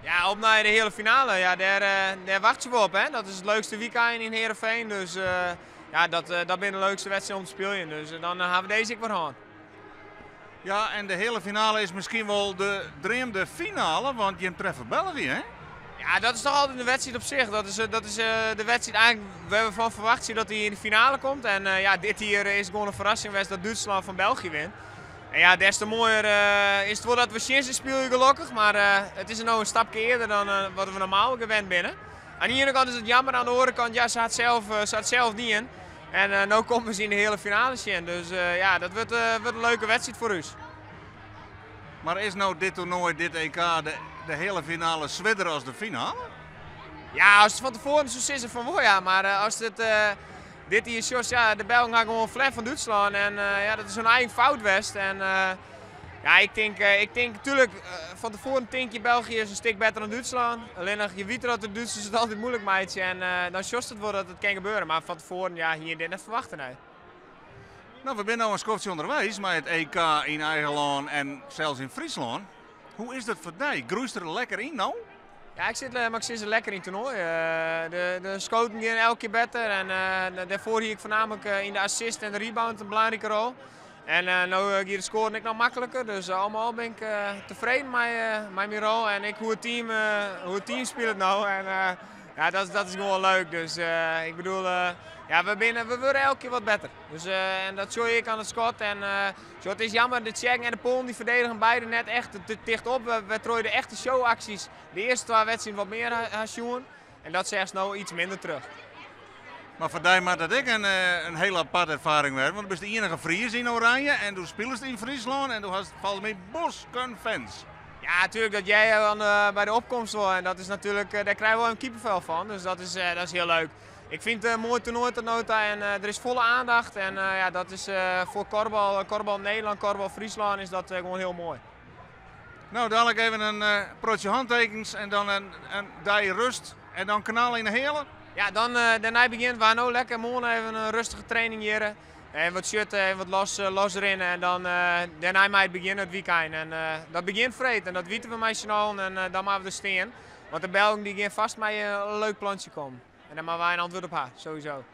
Ja, op nei de heale finale. Ja, dêr wachtsje we op. Hè? Dat is it leukste wykein yn Heerenveen. Dus ja, dat binne de leukste wedstriden om te spyljen. Dus dan hawwe we dizze ek wer hân. Ja, en de heale finale is miskien wol de dreamde finale, want jim treffe België, hè? Ja, dat is toch altyd in wedstriid op sich. Dat is de wedstriid eigentlik wêr't we fan ferwachtsje dat hy yn de finale komt. En ja, dit jier is it gewoan in ferrassing west dat Dútslân fan België wint. En ja, des te moaier is it wol dat we tsjin se spylje, gelokkich. Mar it is no in stapke earder dan wat we normaal gewend binne. Oan de iene kant is it jammer, oan de oare kant, ja, se hat sels dien. En no komme se yn de heale finale sjen. Dus ja, dat wurdt in leuke wedstriid foar ús. Mar is no dit toernoai, dit EK, de heale finale swierder as de finale? Ja, as it fan tefoaren sa sizze fan wol, ja. Mar as it dit jier sjochst, ja, de Belgen ha gewoan ferlern fan Dútslân. En ja, dat is in eigen fout west. En ja, ik tink natuerlik, fan tefoaren tink je: België is in stik better dan Dútslân. Allinnich, je witte dat de Dútsers it altyd muoilik meitsje. En dan sjochst it wol dat it kin gebeuren. Mar fan tefoaren, ja, hie je dit net ferwachte, nee. No, we binne no in skoftsje ûnderweis mei it EK yn eigen lân en sels yn Fryslân. Hoe is dat foar dy? Groeist der lekker yn no? Ja, ik sit, mar ik sit lekker yn it toernoai. De skotten gean elke kear better. En dêrfoar hie ik foarnaamlik yn de assist en de rebound in belangrike rol. En no giet it skoaren ek noch makliker. Dus al mei al bin ik tefreden mei myn rol. En ek hoe it team spilet no. En ja, dat is gewoan leuk. Dus ik bedoel, ja, we wurde elke kear wat better. Dus, en dat sjoch ik oan it skot. En sa, it is jammer, de Tsjekken en de Poalen dy ferdedigen beide net echt te ticht op. Wêrtroch't je de echte showaksjes de earste twa wedstriden wat mear ha sjoen. En dat seachst no yts minder troch. Mar foar dy moat dat ek in hiele aparte erfaring wêze. Want do bist de iennige Fries yn Oranje en do spilest yn Fryslân en do hast folgens my bosken fans. Ja, natuerlik, dat hear je dan by de opkomst wol. En dat is natuerlik, dêr krije we wol in kippenvel fan. Dus dat is hiel leuk. Ik fyn it in moai toernoai oant no ta en der is folle oandacht. En ja, dat is foar kuorbal, kuorbal Nederlân, kuorbal Fryslân is dat gewoan hiel moai. No, dalik even in protsje hantekens en dan in dei rêst en dan knalle yn de heale. Ja, dan dêrnei begjint we no lekker moarn even in rêstige training hjir. En wat sjutte en wat losrinne en dan dêrnei mei it begjinne, it wykein. En dat begjint freed en dat witte we mei syn allen en dan moatte we der stean. Want de Belgen dy gean fêst mei in leuk plantsje kommen. En dêr moatte wy in antwurd op ha, sowieso.